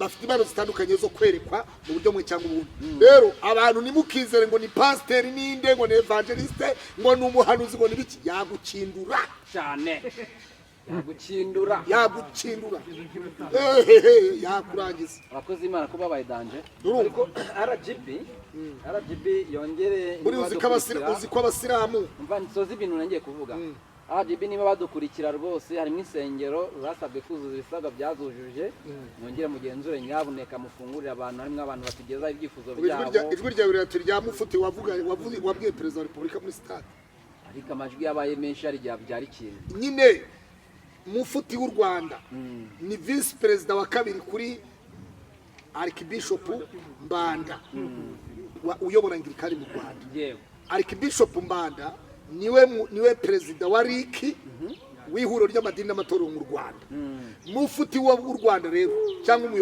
Bafite impano zitandukanye zo kwerekwa mu buryo bumwe cyangwa ubundi. Rero abantu ntimukizere ngo ni pasiteri, ninde, ngo ni évangéliste, ngo ni umuhanuzi, ngo ni biki. Yagukindura. Cyane, yagukindura. Yagukindura, ehehe, yakurangiza. Abakozi b'Imana ko babaye danger. Urumva? Ariko RGB yongere Buri uzi ko uzi ko abasilamu Umva nsoza ibintu nangiye kuvuga. RGB niba badukurikira rwose, harimo insengero zasabwe kuzuza ibisabwa, byazujuje. Mwongere mugenzure nyabuneka, mufungurire abantu. Harimo abantu batugezaho ibyifuzo Ubu byabo. Ijwi ryawe rirati rya mufuti wavuga wabwiye Perezida wa Repubulika muri stade. Ariko amajwi yabaye menshi, hari igihe abyara ikintu. Nyine mufuti w'u Rwanda ni visi perezida wa kabiri kuri Archbishop Mbanda uyobora Anglikani mu Rwanda. Archbishop Mbanda niwe perezida wa RIC, w'ihuriro ry'amadini n'amatorero mu Rwanda. Mufuti w'u Rwanda rero cyangwa umuyobozi